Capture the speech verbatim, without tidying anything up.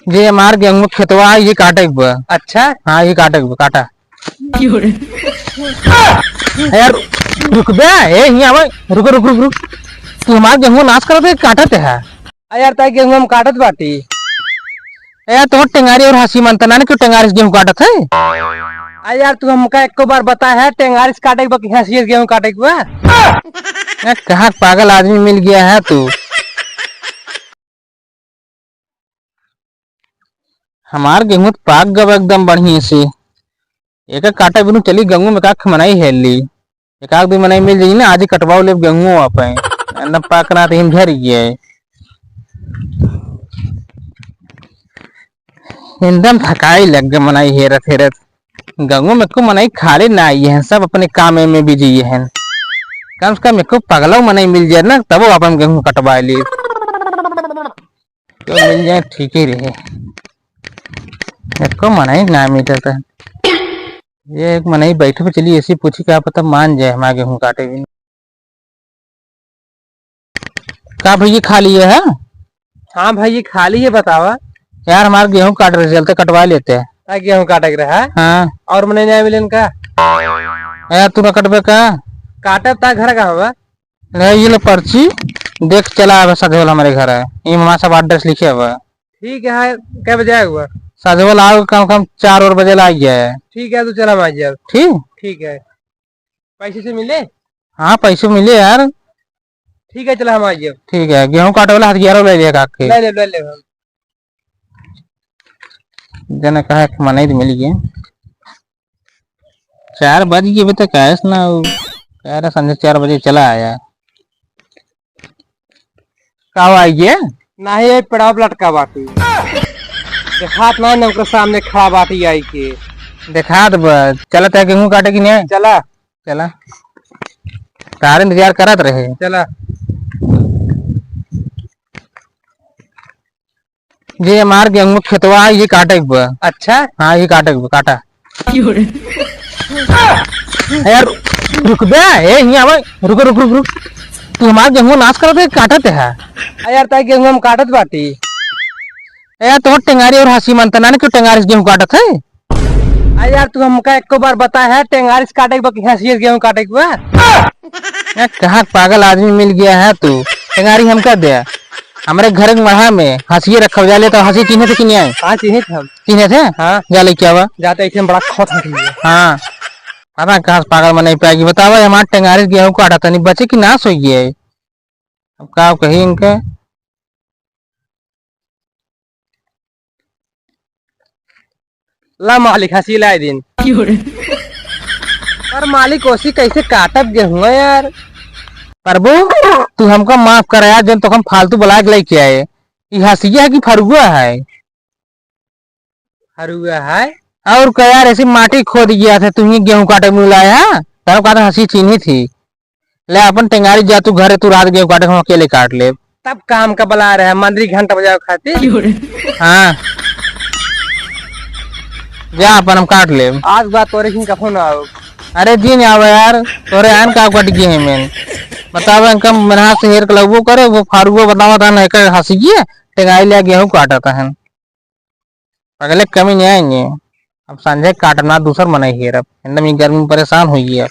जे हमार गेहूं खेतवा है, ये काटे के बा। अच्छा। हाँ, ये काटे के बा, काटा। क्यों रे? यार, रुक बे, ए, हियाँ आवे, रुक, रुक, रुक, रुक। तू हमार गेहूं नाश करत है, काटत है। आ यार, ताई गेहूं हम काटत बाटी। ए यार, तोर टेंगारी और हंसी मनता ना, क्यों टेंगारी से गेहूं काटत है? आ यार, तू हमका एको बार बता है, टेंगारी से काटे के बा कि हंसी से गेहूं काटे के बा? ए, कहाँ पागल आदमी मिल गया है तू? हमार गेहूं तो पाक गवा एकदम बढ़िया से। एका काटा बिनु चली, गेहूं में का मनई हेर ली। एक आध दो मनई मिल जाई ना, आज ही कटवाओ लेब गेहूं आपे। एकदम पाक ना तो हिम झर गया है। एकदम थकाई लग गए मनई हेरत हेरत। गेहूं में को मनई खाली ना आई है, सब अपने काम में बिजी है। कम से कम एको पगलऊ मनई मिल जाए ना, तबो अपन गेहूं कटवा ली। तो मिल जाए, ठीक ही रहे। एको मनई ना मिलता। ये एक मनई बैठे पे चली, ऐसी पूछी, क्या पता मान जाए हमारे गेहूं काटे भी। का भैया, खाली है? हाँ भैया, खाली है, बतावा। यार, हमारे गेहूं काट रहे, चलते कटवा लेते हैं। आ, गेहूं काटे के रहा? हाँ। और मनई ना मिले इनका? यार, तू ना कटबे का? काटब ता घर का हवा? ले, ये ले पर्ची, देख चला, अब साझे वाला हमारे घर है, ये हमारा सब address लिखे हुआ है। ठीक है, कै बजे आए हुआ? साझे वाला आओ, कम कम चार और बजे ला गया है। ठीक है, तो चला, हम आ जाए। ठीक? ठीक है। पैसे से मिले? हाँ, पैसे मिले यार। ठीक है, चला, हम आ जाए। ठीक है, गेहूं काटे वाला हथियार ले लिया काके। ले ले, ले ले हम। जने कहा कि मनई तो मिल गए। चार बज गए, अभी तक आयस ना हो। कह रहा संझा चार बजे चला आया। का हो, आई गए? नाही, ये पेड़वा पे लटका बाटी। देखात ना, ना ओकरे सामने खड़ा बाटी आई के। देखात बा। चला, तय गेहूं काटे कि नहीं? चला। चला। तारे इंतजार करत रहे। चला। जे हमार गेहूं खेतवा है, ये काटे के बा। अच्छा? हाँ, ये काटे के बा, काटा। क्यों रे? यार, रुक बे, ए, हियाँ आवे, रुक, रुक, रुक, रुक। तू हमार गेहूं नाश करत है, काटत है। आ यार, ताई गेहूं हम काटत बाटी। ए यार, तोहर टेंगारी और हंसी मनता ना, क्यों टेंगारी से गेहूं काटत है? आ यार, तू हमका एको बार बता है, टेंगारी से काटे के बा कि हंसिया से गेहूं काटे के बा? ए, कहाँ पागल आदमी मिल गया है तू? टेंगारी हमका दे। हमरे घर के मढ़ा में हंसिया रखल जाले, तो हंसी चिन्हे थे कि नहीं आए? हाँ, चिन्हे थे हम। चिन्हे थे? हाँ। जा लेके आवा। जाते ऐसे हम बड़ा खोत हंसी है। हाँ। पता कहाँ से पागल मनई पे आएगी। बतावा, हमार टेंगारी से गेहूं काटा तनी बचे कि नाश हो गया है? अब का कही इनका? ला मालिक, हंसी लाई दिन। क्यों रे? पर मालिक, ओसी कैसे काटब गेहुआ यार? प्रभु, तू हमका माफ कर यार, जन तो हम फालतू बुला के लेके आए। ई हंसिया है कि फरुआ है? फरुआ है। और का यार, ऐसी माटी खोद गया था, तू ही गेहूं काटे में लाया, तारो का तो हंसी चीनी थी। ले अपन टेंगारी जा तू घरे, तू रात गेहूं काटे, हम अकेले काट लेब। तब काम का बला रहे, मंदिर घंटा बजावे खातिर। हाँ। जा अपन हम काट लेब। आज बात तोरे ही कखो ना आओ। अरे जी ना आवे यार, तोरे आन का कट गए हैं मेन। बतावे इनका मेहनत से हेर के लगबो करे, वो फारुओ बतावा था ना, एक हंसी गया, टेंगारी ले गेहूं काटा था। पगले कमी नहीं आएंगे। अब संझे काटना दूसर मनई हेरब। एकदम ये गर्मी में परेशान हुई है।